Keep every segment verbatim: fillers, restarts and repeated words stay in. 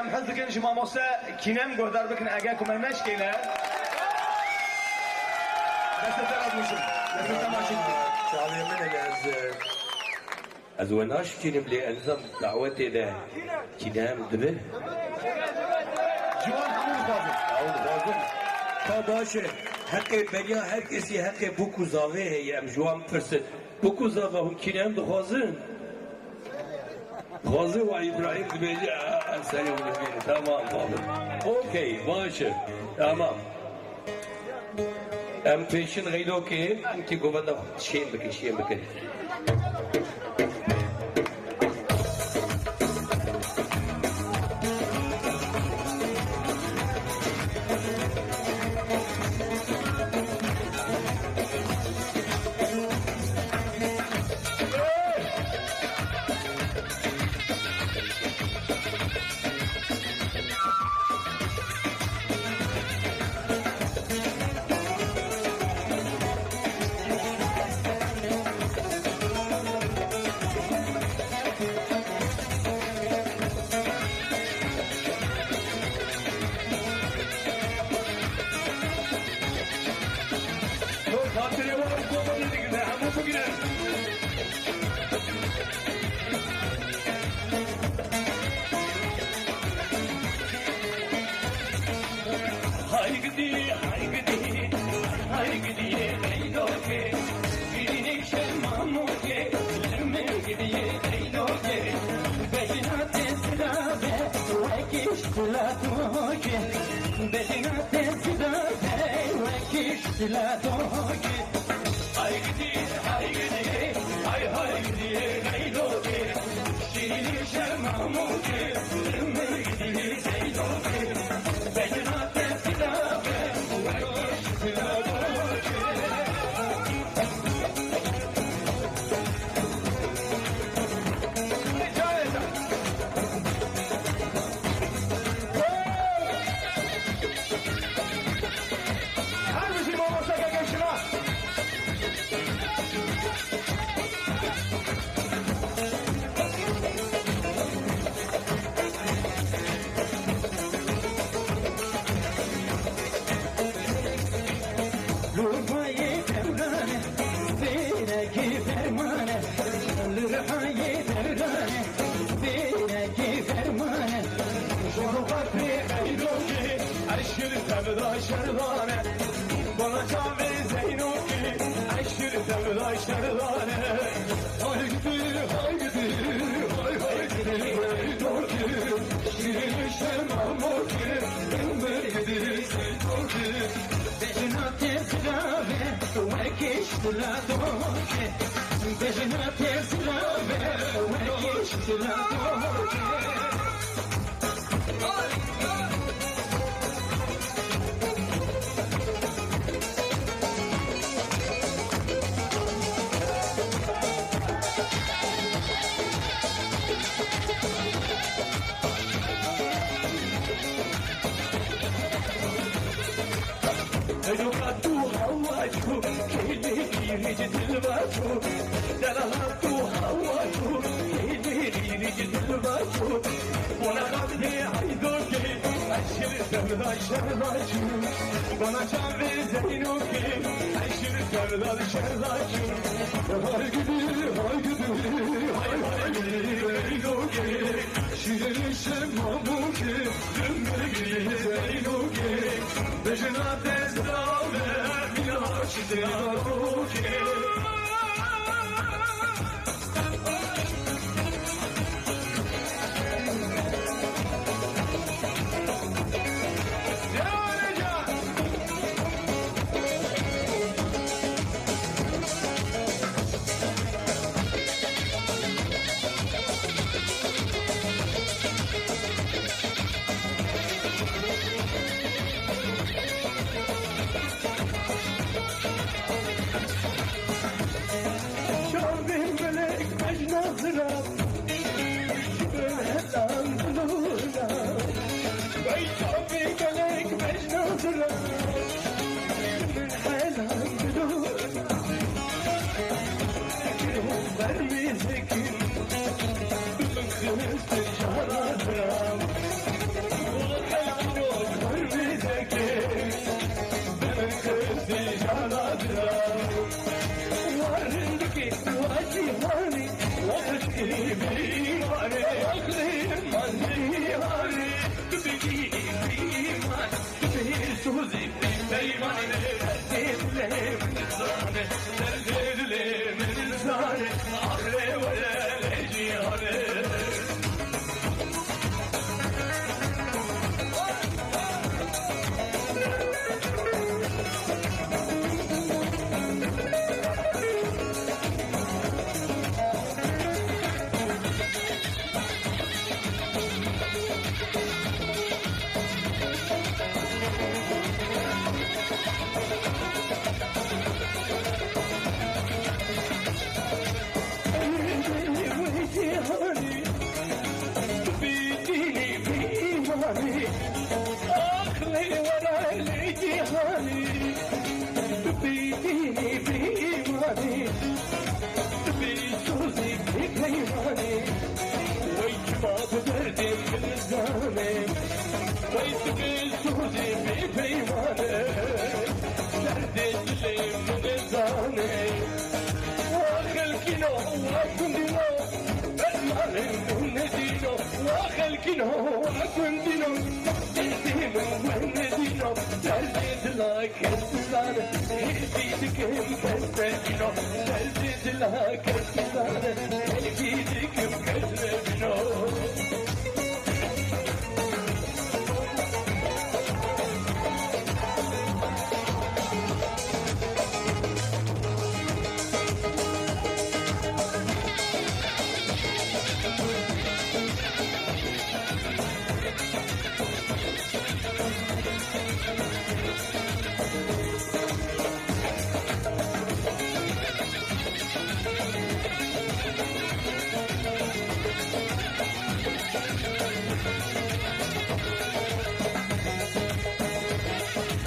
Em hez dikin ji mamoste Kînem guhdar bikin, eger ku me neşkêne. Destê te re dûşim. Destê te maçî. Çavê min e, ez, ez we naşikînim, lê ez nizam dawetê de Kînem dibe. Ciwan hemû dixwazin. Ew dixwazin. Ka baş e. Heqê beriya her kesî heqê bûk û zavê heye, em ji wan bipirsin. Bûk û zava hûn Kînem dixwazin? Xwezî wa Îbrahîm dibêje, "A, a, serê min bigire." Tamam, tamam. Okey, baş e. Tamam. Em pêşin xeylokê, em ki govenda xwe şên bikin, şên bikin. Xatirê wan komedî digire, hemû bigire. Hay gidî, hay gidî, hay gidî, ey doke. Şîrînê şermamokê, şermê gidî, ey doke. Bejna te zira be, wekî ştila doke. Bejna te zira be, wekî ştila doke. Hay gidî, hay gidî, hay hay gidî, hey doke. Şîrînê şermamokê, şermê gidî, hey doke. Bejna te zira be, wekî ştila doke. Her bijî mamoste Gegê Şinas. Lurbayê dewran e, bêrekî ferman e. Lurbayê dewran e, bêrekî ferman e. Şono qetrê eydokê, eşkir tevda şerdane. Bana çavê Zeynokê, eşkir tevda şerdane. Hay gidi, hay gidi, hay hay gidi, eydokê. Şirin şemamokê, ömür gidi, Zeynokê. Bejna te zira be, wekî ştila doke. Bejna te zira be, wekî ştila doke. Hejoka tu hawa tu, kêlê kîrê ji dilba tu. Delala tu hawa tu, kêlê kîrê ji dilba tu. Bona xatirê eydokê, eşkir tevda şerda tu. Bona çavê Zeynokê, eşkir tevda şerda tu. Hay gidi, hay gidi, hay hay gidi, eydokê. Şirin şemamokê, dembekî Zeynokê. Bejna te zira be, mîna şitê Zarokê. Aqlê were lê cîhanî, tu bî dînî bî îmanî, tu bî sozî bî peymanî. Wey çima tu derdê min zanê, wey tu bî sozî bî peymanî. Derdê dilê min zanê. Wa xelkîno, wa gundîno, bermalên min nedîno. Wa xelkîno, wa gundîno, derdê min we nedîno. Derdê dila kes nizane, hêvî dikim kes nedîno. Derdê dila kes nizane, hêvî dikim kes nedîno.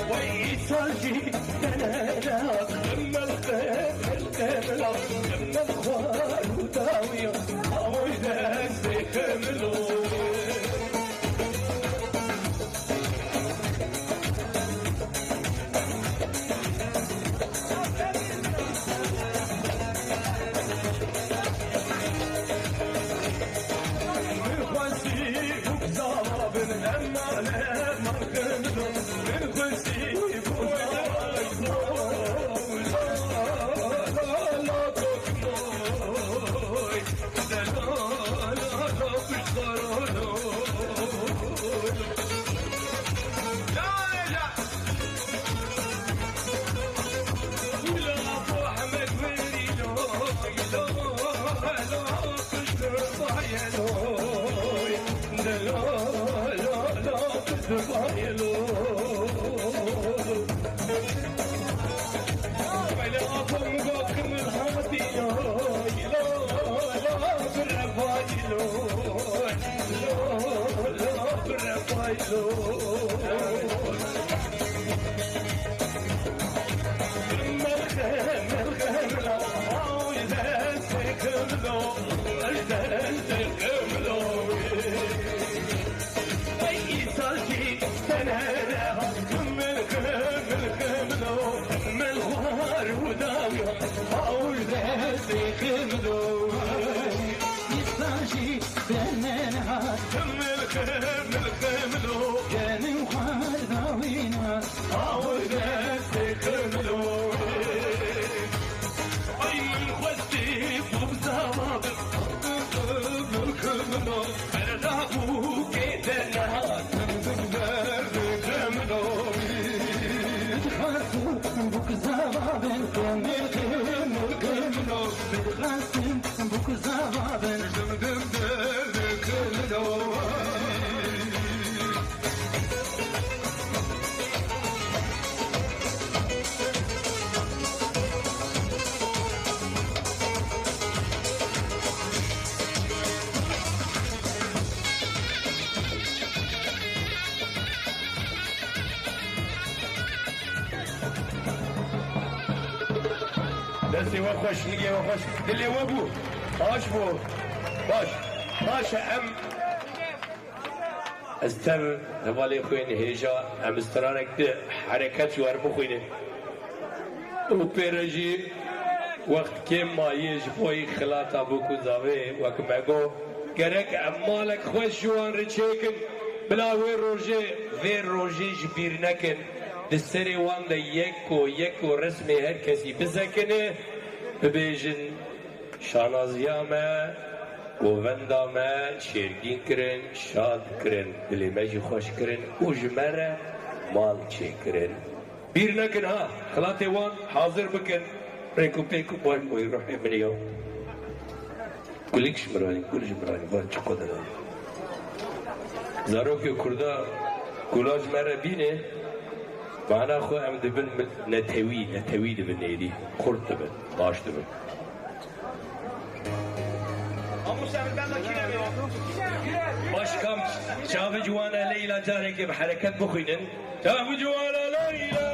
Wey îsal jî denere, min xwe, min xwe, min xwe, min xwar û dawiya, awiy destê min o. Ay min xwestî bû bi zava bin, milkê min o, berda bû kê te nehat, min bin ber milkê min o. Dixwestin bû bi zava bin, milkê, milkê min o. Dixwestin bû bi zava bin, dim dim ber milkê min o. Destê we xweş, nigê we xweş. Dilê we bû. Baş bû. Baş. Baş e, em Ez tev hevalê xwe yên hêja, em stranek di hereket ji we re bixwînin. Û pê re jî wext kêm mayî ji bo yî xilata bûk û zavê wek me got, gerek em malek xweş ji wan re çêkin, bila wê rojê, vê rojê ji bîr nekin. Di serê wan de yek ku yek ku resmê her kesî bisekine, bibêjin, şanaziya me, govenda me şêrgîn kirin, şad kirin, dilê me jî xweş kirin û ji me re mal çêkirin. Bîr nekin ha, xilatê wan hazir bikin, rêk û pêk û boy boy ruhê min ya. Kulik ji min re, kul ji min re, van çi qodere. Zarokê Kurda kula ji me re bîne, mana xwe em dibin netewî, netewî dibin êdî, xurt dibin, baş dibin. Başkam, çavi ciwana Leyla carekê bi hereket bixwînin. Çavi ciwana Leyla.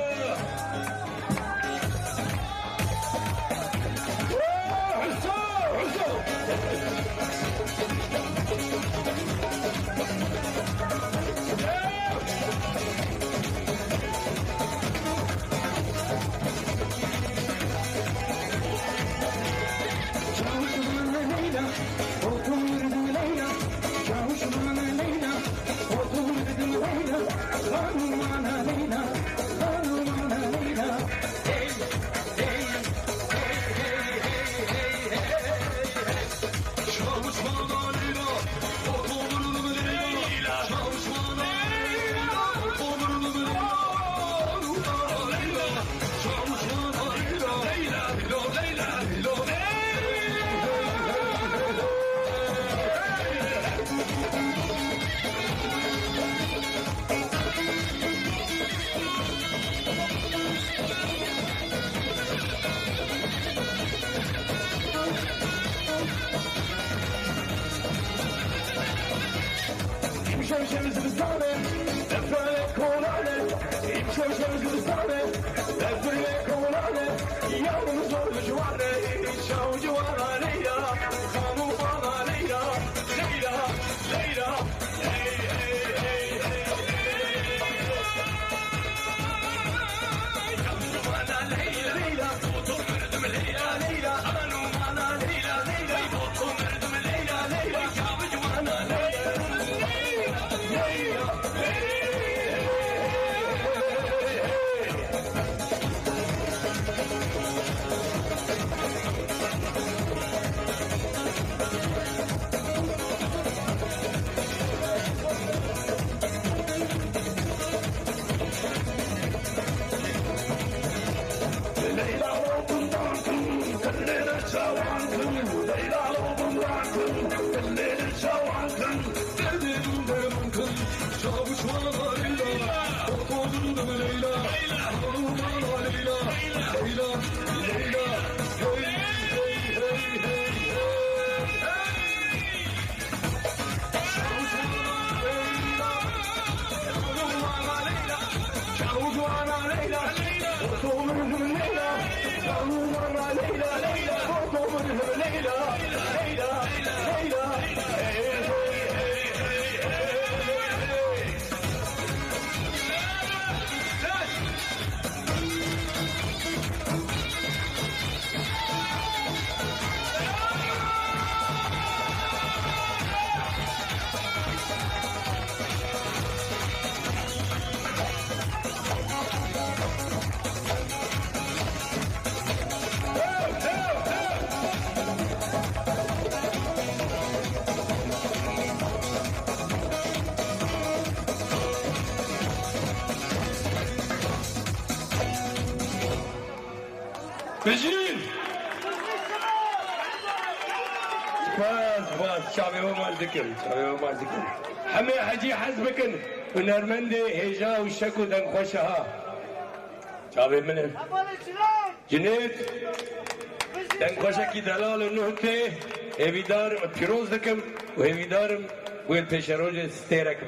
Îmşew şev zivistanê, deftare kolane. Îmşew şev zivistanê, deftare kolane. Yavrum zor ciwane, çaw ciwana Leyla, xanûm bana Leyla, Leyla, Leyla. Bijîn! Spas, spas. Çavê we maç dikim, çavê we maç dikim. Hemê hecî hez bikin, hunermendê hêja û şek û dengxweşe ha. Çavê min e. Cinêt, dengxweşekî delal û nuh tê, hêvîdar, pîroz dikim û hêvîdar im wê pêşerojê stêrek